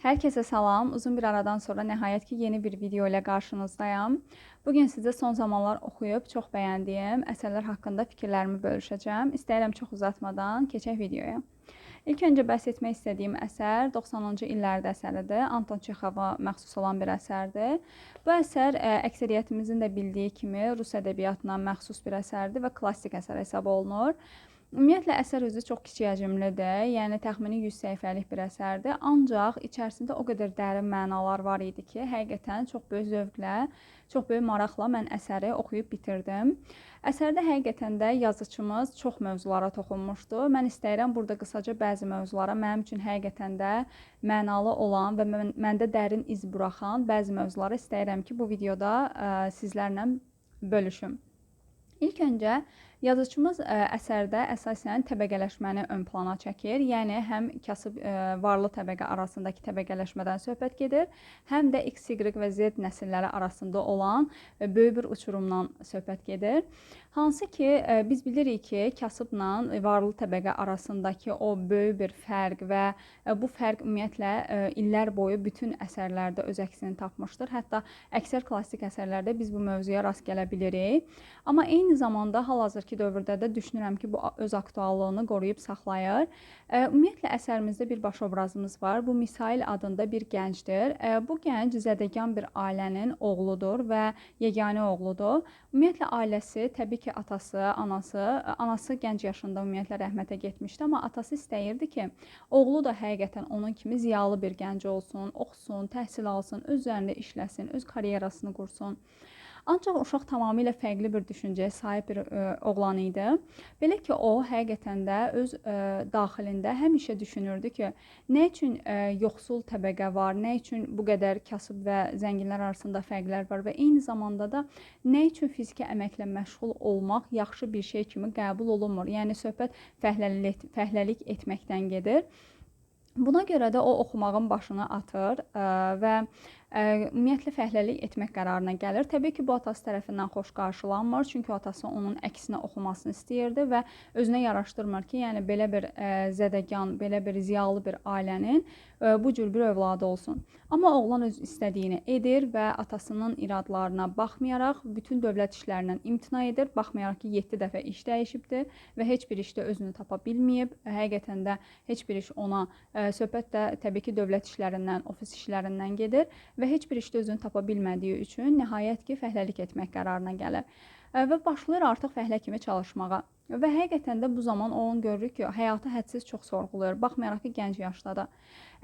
Herkese salam. Uzun bir aradan sonra nəhayət ki yeni bir video ilə qarşınızdayam. Bugün sizə son zamanlar oxuyub çox bəyəndiyim əsərlər haqqında fikirlərimi bölüşəcəm. İstəyirəm çox uzatmadan keçək videoya. İlk öncə bəhs etmək istədiyim əsər 90-cı illərdə əsəridir. Anton Çexova məxsus olan bir əsərdir. Bu əsər əksəriyyətimizin də bildiyi kimi rus ədəbiyyatına məxsus bir əsərdir və klassik əsər hesab olunur. Ümumiyyətlə əsər özü çox kiçik həcmlidir, yəni təxmini 100 səhifəlik bir əsərdir. Ancaq içərisində o qədər dərin mənalar var idi ki, həqiqətən çox böyük zövqlə, çox böyük maraqla mən əsəri oxuyub bitirdim. Əsərdə həqiqətən də yazıçımız çox mövzulara toxunmuşdu. Mən istəyirəm burada qısaca bəzi mövzulara mənim üçün həqiqətən də mənalı olan və məndə dərin iz buraxan bəzi mövzulara istəyirəm ki, bu videoda sizlərlə bölüşüm. İlk öncə yazıçımız əsərdə əsasən təbəqələşməni ön plana çəkir. Yəni həm kasıb varlı təbəqə arasındakı təbəqələşmədən söhbət gedir, həm də X, Y və Z nəsilləri arasında olan böyük bir uçurumdan söhbət gedir. Hansı ki biz bilirik ki, kasıbla varlı təbəqə arasındakı o böyük bir fərq və bu fərq ümumiyyətlə illər boyu bütün əsərlərdə öz əksini tapmışdır. Hətta əksər klassik əsərlərdə biz bu mövzuya rast gələ bilirik. Amma eyni zamanda hal-hazırki dövrdə də düşünürəm ki, bu öz aktuallığını qoruyub saxlayır. Ümumiyyətlə əsərimizdə bir baş obrazımız var. Bu Misail adında bir gəncdir. Bu gənc zədəgan bir ailənin oğludur və yeganə oğludur. Ümumiyyətlə ailəsi, təbii ki, atası, anası, anası gənc yaşında ümumiyyətlə rəhmətə getmişdi, amma atası istəyirdi ki, oğlu da həqiqətən onun kimi ziyalı bir gənc olsun, oxusun, təhsil alsın, öz üzərində işləsin, öz karyerasını qursun. Ancaq uşaq tamamilə fərqli bir düşüncəyə sahib bir oğlan idi. Belə ki, o həqiqətən də öz daxilində həmişə düşünürdü ki, nə üçün yoxsul təbəqə var, nə üçün bu qədər kasıb və zənginlər arasında fərqlər var və eyni zamanda da nə üçün fiziki əməklə məşğul olmaq yaxşı bir şey kimi qəbul olunmur. Yəni söhbət fəhləlik etməkdən gedir. Buna görə də o oxumağın başını atır və ümumiyyətlə fəhləlik etmək qərarına gəlir. Təbii ki, bu atası tərəfindən xoş qarşılanmır, çünki atası onun əksinə oxumasını istəyirdi və özünə yaraşdırmır ki, yəni belə bir zədəgan, belə bir ziyalı bir ailənin bu cür bir övladı olsun. Amma oğlan öz istədiyini edir və atasının iradlarına baxmayaraq bütün dövlət işlərindən imtina edir. Baxmayaraq ki, 7 dəfə iş dəyişibdir və heç bir işdə özünü tapa bilməyib. Həqiqətən də heç bir iş ona, söhbət də təbii ki, dövlət işlərindən, ofis işlərindən gedir və heç bir işdə özünü tapa bilmədiyi üçün nəhayət ki, fəhləlik etmək qərarına gəlir və başlayır artıq fəhlə kimi çalışmağa. Və həqiqətən də bu zaman onun görürük ki, həyatı hədsiz çox sorğuluyor, baxmayaraq ki, gənc yaşdadır.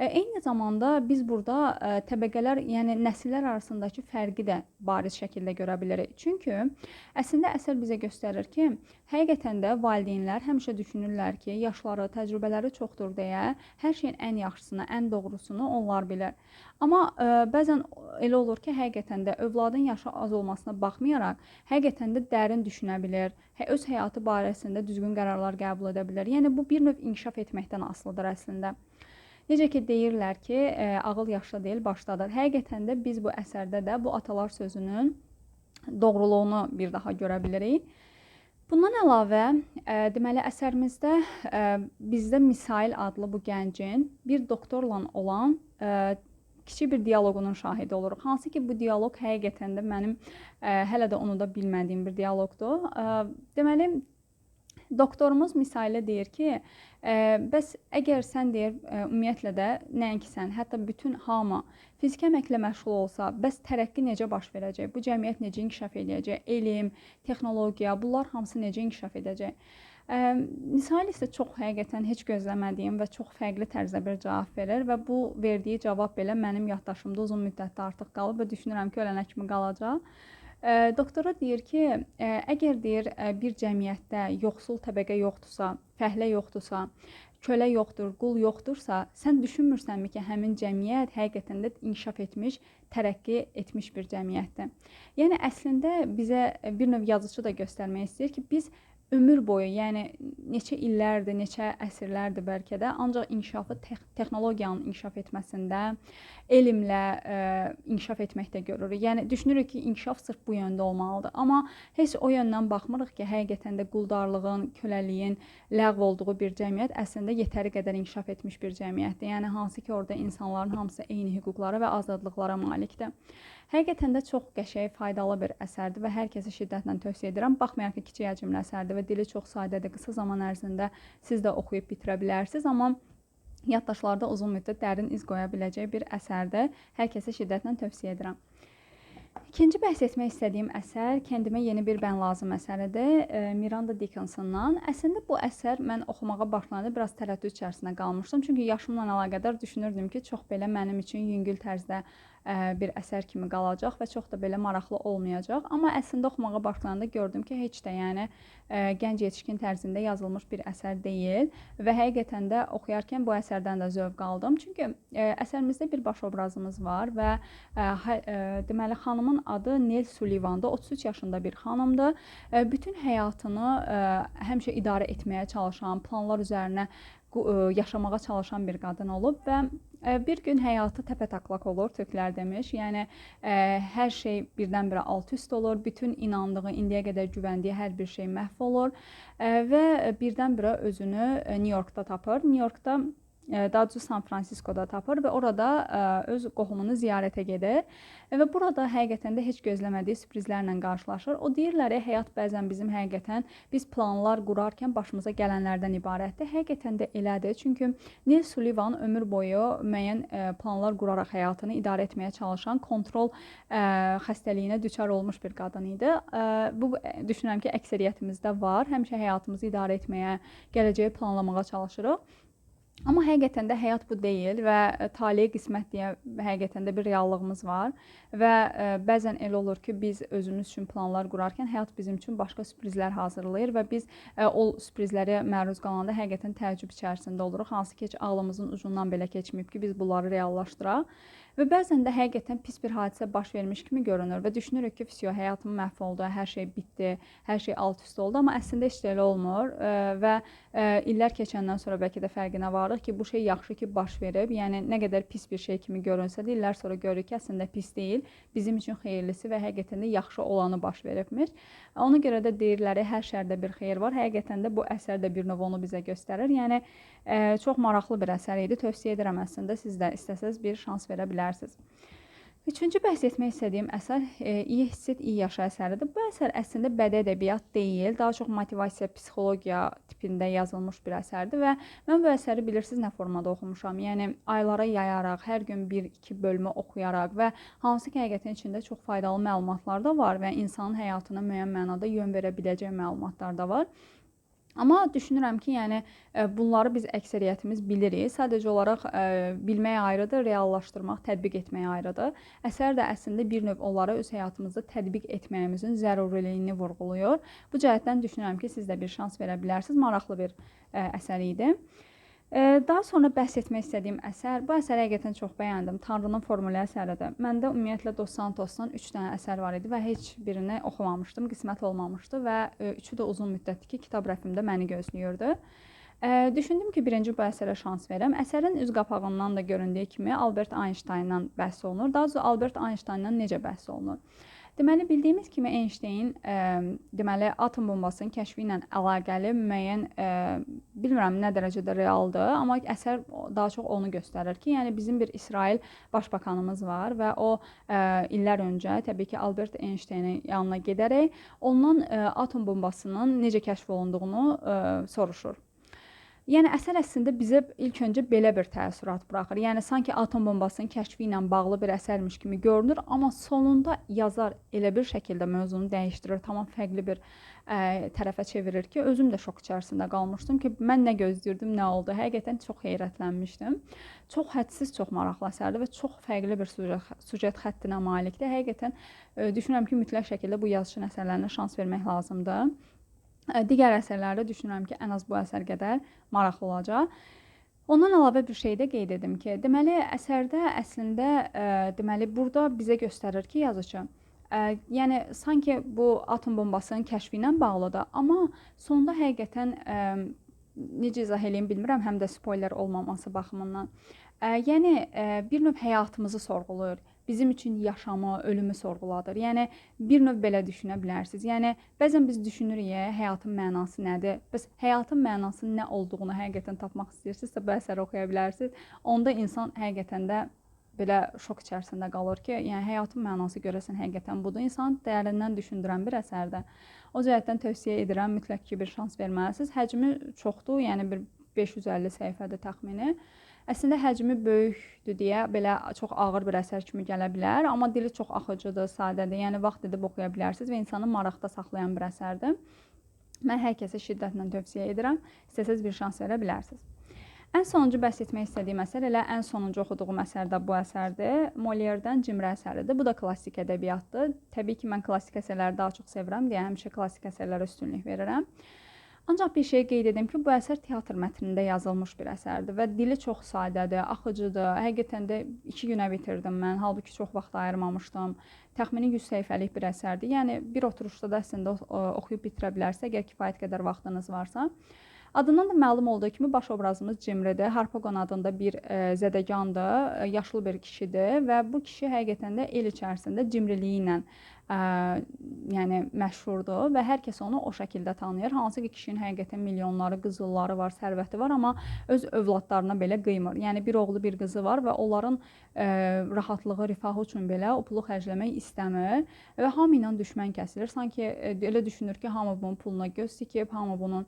Eyni zamanda biz burada təbəqələr, yəni nəsillər arasındakı fərqi də bariz şəkildə görə bilirik. Çünki əslində əsər bizə göstərir ki, həqiqətən də valideynlər həmişə düşünürlər ki, yaşları, təcrübələri çoxdur deyə hər şeyin ən yaxşısını, ən doğrusunu onlar bilir. Amma bəzən elə olur ki, həqiqətən də övladın yaşı az olmasına baxmayaraq, həqiqətən də dərin düşünə bilir, öz həyatı barəsində düzgün qərarlar qəbul edə bilər. Yəni bu bir növ inkişaf etməkdən asılıdır əslində. Necə ki deyirlər ki, ağıl yaşda deyil, başdadır. Həqiqətən də biz bu əsərdə də bu atalar sözünün doğruluğunu bir daha görə bilirik. Bundan əlavə, deməli əsərimizdə bizdə Misail adlı bu gəncin bir doktorla olan kiçik bir dialoqunun şahidi oluruq. Hansı ki, bu dialoq həqiqətən də mənim hələ də unuda bilmədiyim bir dialoqdur. Deməli, doktorumuz Misailə deyir ki, bəs əgər sən deyir, ümumiyyətlə də nəinki sən, hətta bütün hamı fiziki əməklə məşğul olsa, bəs tərəqqi necə baş verəcək? Bu cəmiyyət necə inkişaf eləyəcək? Elm, texnologiya, bunlar hamısı necə inkişaf edəcək? Misail isə çox həqiqətən heç gözləmədiyim və çox fərqli tərzdə bir cavab verir və bu verdiyi cavab belə mənim yaddaşımda uzun müddətdə artıq qalıb və düşünürəm ki, ölənə kimi qalacaq. Doktora deyir ki, əgər deyir bir cəmiyyətdə yoxsul təbəqə yoxdursa, fəhlə yoxdursa, kölə yoxdur, qul yoxdursa, sən düşünmürsənmi ki, həmin cəmiyyət həqiqətən də inkişaf etmiş, tərəqqi etmiş bir cəmiyyətdir. Yəni əslində bizə bir növ yazıçı da göstərmək istəyir ki, biz ömür boyu, yəni neçə illərdir, neçə əsrlərdir bəlkə də, ancaq inkişafı texnologiyanın inkişaf etməsində, elmlə inkişaf etməkdə görürük. Yəni düşünürük ki, inkişaf sırf bu yöndə olmalıdır. Amma heç o yöndən baxmırıq ki, həqiqətən də quldarlığın, köləliyin ləğv olduğu bir cəmiyyət əslində yetəri qədər inkişaf etmiş bir cəmiyyətdir. Yəni hansı ki, orada insanların hamısı eyni hüquqlara və azadlıqlara malikdir. Həqiqətən də çox qəşəng, faydalı bir əsərdir və hər kəsə şiddətlə tövsiyə edirəm. Baxmayaraq ki, kiçik həcmli əsərdir və dili çox sadədir. Qısa zaman ərzində siz də oxuyub bitirə bilərsiniz, amma yaddaşlarda uzun müddət dərin iz qoya biləcək bir əsərdir. Hər kəsə şiddətlə tövsiyə edirəm. İkinci bəhs etmək istədiyim əsər Kəndimə Yeni Bir Bən Lazım əsəridir. Miranda Dickinsondan. Əslində bu əsər mən oxumağa başlayanda biraz tərəddüd içərisində qalmışdım. Çünki yaşımla əlaqədar düşünürdüm ki, çox belə mənim üçün yüngül tərzdə bir əsər kimi qalacaq və çox da belə maraqlı olmayacaq. Amma əslində oxumağa başlayanda gördüm ki, heç də yəni gənc yetişkin tərzində yazılmış bir əsər deyil və həqiqətən də oxuyarkən bu əsərdən də zövq aldım. Çünki əsərimizdə bir baş obrazımız var və deməli xanımın adı Nell Sullivandır. 33 yaşında bir xanımdır. Bütün həyatını həmişə idarə etməyə çalışan, planlar üzərinə yaşamağa çalışan bir qadın olub və bir gün həyatı təpə-taklaq olur, türklər demiş. Yəni hər şey birdən-birə alt-üst olur, bütün inandığı, indiyə qədər güvəndiyi hər bir şey məhv olur və birdən-birə özünü New Yorkda tapır. New Yorkda, daha doğrusu San Fransiskoda tapır və orada öz qohumunu ziyarətə gedir və burada həqiqətən də heç gözləmədiyi sürprizlərlə qarşılaşır. O deyirlər, həyat bəzən bizim həqiqətən biz planlar qurarkən başımıza gələnlərdən ibarətdir. Həqiqətən də elədir. Çünki Nell Sullivan ömür boyu müəyyən planlar quraraq həyatını idarə etməyə çalışan, kontrol xəstəliyinə düçar olmuş bir qadın idi. Bu düşünürəm ki, əksəriyyətimizdə var. Həmişə həyatımızı idarə etməyə, gələcəyi planlamağa çalışırıq. Amma həqiqətən də həyat bu deyil və taleyə qismət deyə həqiqətən də bir reallığımız var və bəzən elə olur ki, biz özümüz üçün planlar qurarkən həyat bizim üçün başqa sürprizlər hazırlayır və biz o sürprizlərə məruz qalanda həqiqətən təəccüb içərisində oluruq, hansı ki, heç ağlımızın ucundan belə keçməyib ki, biz bunları reallaşdıraq. Və bəzən də həqiqətən pis bir hadisə baş vermiş kimi görünür və düşünürük ki, fisiyo, həyatım məhv oldu, hər şey bitdi, hər şey alt-üst oldu, amma əslində heç də elə olmur və illər keçəndən sonra bəlkə də fərqinə varırıq ki, bu şey yaxşı ki, baş verib. Yəni nə qədər pis bir şey kimi görünsə də illər sonra görürük ki, əslində pis deyil, bizim üçün xeyirlisi və həqiqətən də yaxşı olanı baş veribmiş. Ona görə də deyirlər, hər şərdə bir xeyir var. Həqiqətən də bu əsər də bir növ onu bizə göstərir. Yəni çox maraqlı bir əsər idi. Tövsiyə edirəm əslində, siz də istəsəz bir şans verə bilərsiniz. Üçüncü bəhs etmək istədiyim əsər İyi Hiss Et, İyi Yaşa əsəridir. Bu əsər əslində bədii ədəbiyyat deyil, daha çox motivasiya, psixologiya tipində yazılmış bir əsərdir və mən bu əsəri bilirsiniz nə formada oxumuşam. Yəni aylara yayaraq, hər gün bir-iki bölümü oxuyaraq və hansı ki, həqiqətən içində çox faydalı məlumatlar da var və insanın həyatına müəyyən mənada yön verə biləcək məlumatlar da var. Amma düşünürəm ki, yəni bunları biz əksəriyyətimiz bilirik. Sadəcə olaraq bilmək ayrıdır, reallaşdırmaq, tətbiq etmək ayrıdır. Əsər də əslində bir növ onları öz həyatımızda tətbiq etməyimizin zəruriliyini vurğuluyor. Bu cəhətdən düşünürəm ki, siz də bir şans verə bilərsiniz. Maraqlı bir əsər idi. Daha sonra bəhs etmək istədiyim əsər, bu əsəri həqiqətən çox bəyəndim. Tanrının formülü əsəridir. Məndə ümumiyyətlə Dos Santosdan 3 dənə əsər var idi və heç birini oxumamışdım, qismət olmamışdı və üçü də uzun müddətdir ki, kitab rəfimdə məni gözləyirdi. Düşündüm ki, birinci bu əsərə şans verəm. Əsərin üz qapağından da göründüyü kimi Albert Einsteindan bəhs olunur. Daha doğrusu Albert Einsteindan necə bəhs olunur? Deməli, bildiyimiz kimi Einstein deməli, atom bombasının kəşfi ilə əlaqəli müəyyən, bilmirəm nə dərəcədə realdır, amma əsər daha çox onu göstərir ki, yəni bizim bir İsrail başbakanımız var və o illər öncə təbii ki, Albert Einsteinin yanına gedərək ondan atom bombasının necə kəşf olunduğunu soruşur. Yəni əsər əslində bizə ilk öncə belə bir təəssürat buraxır. Yəni sanki atom bombasının kəşfi ilə bağlı bir əsərmiş kimi görünür, amma sonunda yazar elə bir şəkildə mövzunu dəyişdirir, tamam fərqli bir tərəfə çevirir ki, özüm də şok içərisində qalmışdım ki, mən nə gözləyirdim, nə oldu. Həqiqətən çox heyrətlənmişdim. Çox hədsiz, çox maraqlı əsərdir və çox fərqli bir süjet xəttinə malikdir. Həqiqətən düşünürəm ki, mütləq şəkildə bu yazıçının əsərlərinə şans vermək lazımdır. Digər əsərlərdə düşünürəm ki, ən az bu əsər qədər maraqlı olacaq. Ondan əlavə bir şey də qeyd edim ki, deməli, əsərdə əslində, deməli, burada bizə göstərir ki, yazıçı Yəni sanki bu atom bombasının kəşfi ilə bağlıdır, amma sonda həqiqətən necə izah eləyim bilmirəm, həm də spoiler olmaması baxımından. Yəni bir növ həyatımızı sorğuluyur. Bizim üçün yaşamı, ölümü sorğuladır. Yəni bir növ belə düşünə bilərsiniz. Yəni bəzən biz düşünürük, həyatın mənası nədir? Bəs həyatın mənasının nə olduğunu həqiqətən tapmaq istəyirsinizsə, bu əsəri oxuya bilərsiniz. Onda insan həqiqətən də belə şok içərisində qalır ki, yəni həyatın mənası görəsən həqiqətən budur. İnsanı dərindən düşündürən bir əsərdir. O cəhətdən tövsiyə edirəm, mütləq ki, bir şans verməlisiniz. Həcmi çoxdur, yəni bir 550 səhifədir təxmini. Əslində həcmi böyükdür deyə belə çox ağır bir əsər kimi gələ bilər, amma dili çox axıcıdır, sadədir. Yəni vaxt edib oxuya bilərsiniz və insanı maraqda saxlayan bir əsərdir. Mən hər kəsə şiddətlə tövsiyə edirəm. İstəsəz bir şans verə bilərsiniz. Ən sonuncu bəhs etmək istədiyim əsər, elə ən sonuncu oxuduğum əsər də bu əsərdir. Molière-dən Cimri əsəridir. Bu da klassik ədəbiyyatdır. Təbii ki, mən klassik əsərləri daha çox sevirəm deyə həmişə klassik əsərlərə üstünlük verirəm. Ancaq bir şey qeyd edim ki, bu əsər teatr mətnində yazılmış bir əsərdir və dili çox sadədir, axıcıdır. Həqiqətən də 2 günə bitirdim mən, halbuki çox vaxt ayırmamışdım. Təxmini 100 səhifəlik bir əsərdir. Yəni bir oturuşda da əslində oxuyub bitirə bilərsiniz, əgər kifayət qədər vaxtınız varsa. Adından da məlum olduğu kimi baş obrazımız Cimridir. Harpagon adında bir zədəgandır, yaşlı bir kişidir və bu kişi həqiqətən də el içərisində cimriliyi ilə yəni məşhurdur və hər kəs onu o şəkildə tanıyır. Hansı ki, kişinin həqiqətən milyonları, qızılları var, sərvəti var, amma öz övladlarına belə qıymır. Yəni bir oğlu, bir qızı var və onların rahatlığı, rifahı üçün belə o pulu xərcləmək istəmir və hamı ilə düşmən kəsilir. Sanki elə düşünür ki, hamı bunun puluna göz tikib, hamı bunun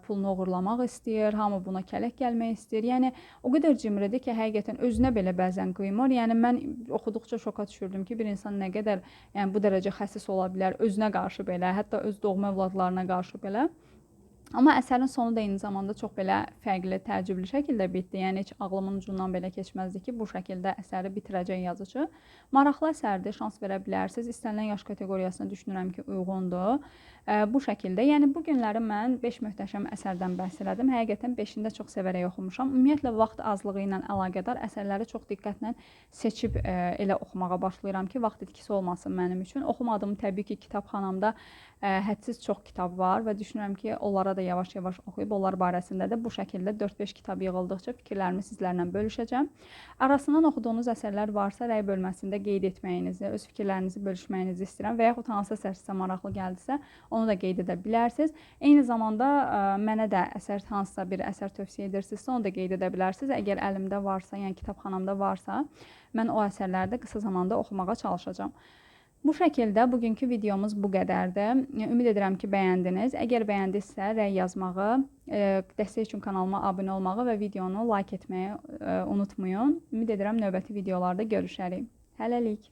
pulunu oğurlamaq istəyir, hamı buna kələk gəlmək istəyir. Yəni o qədər cimridir ki, həqiqətən özünə belə bəzən qıymır. Yəni mən oxuduqca şoka düşürdüm ki, bir insan nə qədər, yəni bu dərəcə xəsis ola bilər özünə qarşı belə, hətta öz doğma övladlarına qarşı belə. Amma əsərin sonu da eyni zamanda çox belə fərqli, təəccüblü şəkildə bitdi. Yəni heç ağlımın ucundan belə keçməzdi ki, bu şəkildə əsəri bitirəcək yazıcı. Maraqlı əsərdir, şans verə bilərsiniz. İstənilən yaş kateqoriyasına düşünürəm ki, uyğundur. Bu şəkildə. Yəni bu günləri mən 5 möhtəşəm əsərdən bəhs elədim. Həqiqətən 5-ini də çox sevərək oxumuşam. Ümumiyyətlə vaxt azlığı ilə əlaqədar əsərləri çox diqqətlə seçib elə oxumağa başlayıram ki, vaxt itkisi olmasın mənim üçün. Oxumadığım təbii ki, kitabxanamda hədsiz çox kitab var və düşünürəm ki, onlara da yavaş-yavaş oxuyub onlar barəsində də bu şəkildə 4-5 kitab yığıldıqca fikirlərimi sizlərlə bölüşəcəm. Arasından oxuduğunuz əsərlər varsa rəy bölməsində qeyd etməyinizi, öz fikirlərinizi bölüşməyinizi istəyirəm və yaxud hansı əsər sizə maraqlı gəldisə, onu da qeyd edə bilərsiniz. Eyni zamanda mənə də əsər, hansısa bir əsər tövsiyə edirsinizsə, onu da qeyd edə bilərsiniz. Əgər əlimdə varsa, yəni kitabxanamda varsa, mən o əsərləri də qısa zamanda oxumağa çalışacağam. Bu şəkildə bugünkü videomuz bu qədərdir. Ümid edirəm ki, bəyəndiniz. Əgər bəyəndinizsə, rəy yazmağı, dəstək üçün kanalıma abunə olmağı və videonu like etməyi unutmayın. Ümid edirəm növbəti videolarda görüşərik. Hələlik.